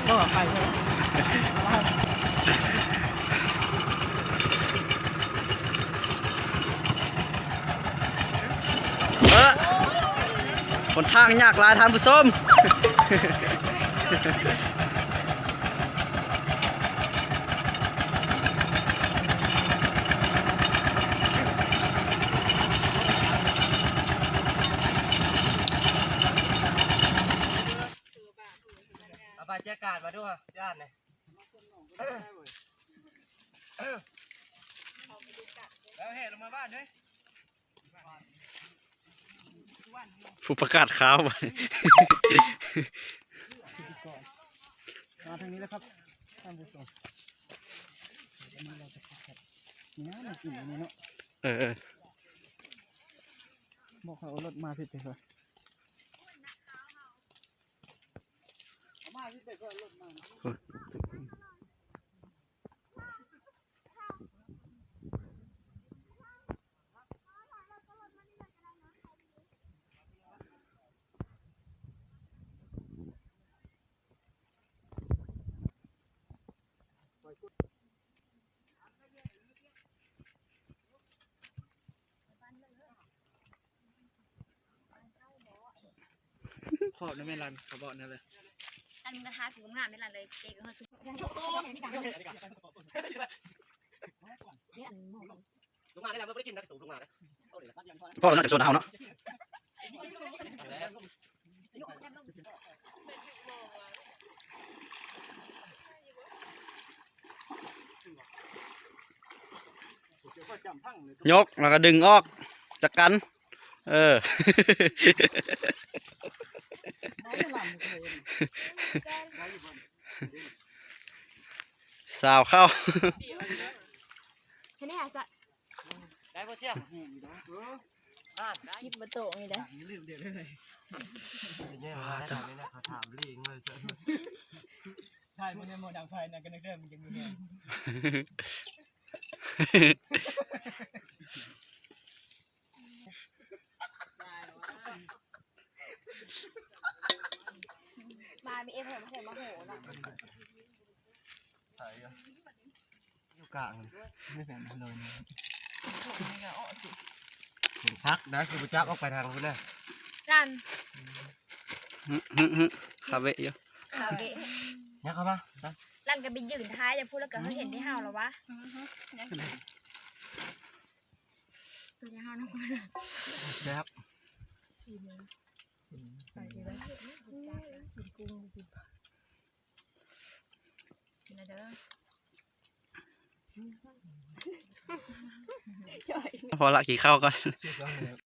ເອີ ຫົນທາງຍາກຫຼາຍທ່ານຜູ້ຊົມ. ເອົາໄປແຈກການມາດູ ຢ້ານນີ້ ແລ້ວແຫ່ລົງມາບ້ານເດ້. ຜູ້ປະກາດຂ່າວ ມາທາງນີ້ແລ້ວຄັບທ່ານຜູ້ຊົມ. ອັນນີ້ເຮົາຈະພັກກັນນີ້ນະ ມາກິນອັນນີ້ເນາະ. ເອີໆ ບອກເຂົາເອົາລົດມາຜິດເດ້. ຂອບນະແມ່ນລັນ ເຂົາບອກແນວເລີຍ. ອັນມັນກະທາຄືງາມແມ່ນລັນເລີຍ ເຈກະເຮີສຸ ເດ້ອັນ ລູກມາໄດ້ແລ້ວ ບໍ່ໄດ້ກິນນະ ລູກມານະ. ພໍແລ້ວນະ ຈາກສວນເຮົາເນາະ. ຍົກແລ້ວກະດຶງອອກຈາກກັນ. ເອີ ສາວເຂົ້າ ເຮັດແນວໃດຊະ. ໄດ້ບໍ່ສ່ຽວ? ເອີ ໄດ້ ກິບບໍ່ໂຕະນີ້ໄດ໋. ອ່າ ເຂົາຖາມລີ້ງເລີຍ ຖ່າຍມື້ນີ້ໝໍດັງໄຟນະ ກະນຶກເດີ ມັນຈະມີແຮງ. ມາມີເອັມ ເພິ່ນມາໂຫລະ ຢູ່ກາງ ນີ້ແມ່ນເລີຍນະ. ເຫັນຄັກນະ ຄືບໍ່ຈັກອອກໄປທາງພຸ້ນນະ. ລັນ ຫຶ ຫຶ ຫຶ ຄາເວະຢູ່ ຄາເວະ ຍັກເຂົ້າມາ ລັນກະໄປຢືນທ້າຍຢູ່ພຸ້ນ ແລ້ວກະເຮົາເຫັນແຕ່ເຮົາລະວະ. ໂຕຍາວນະ ແຊບ ໄປເດີ ກິນກຸ້ງ ກິນ ກິນເດີ. ພໍລະ ກິນເຂົ້າກ່ອນ.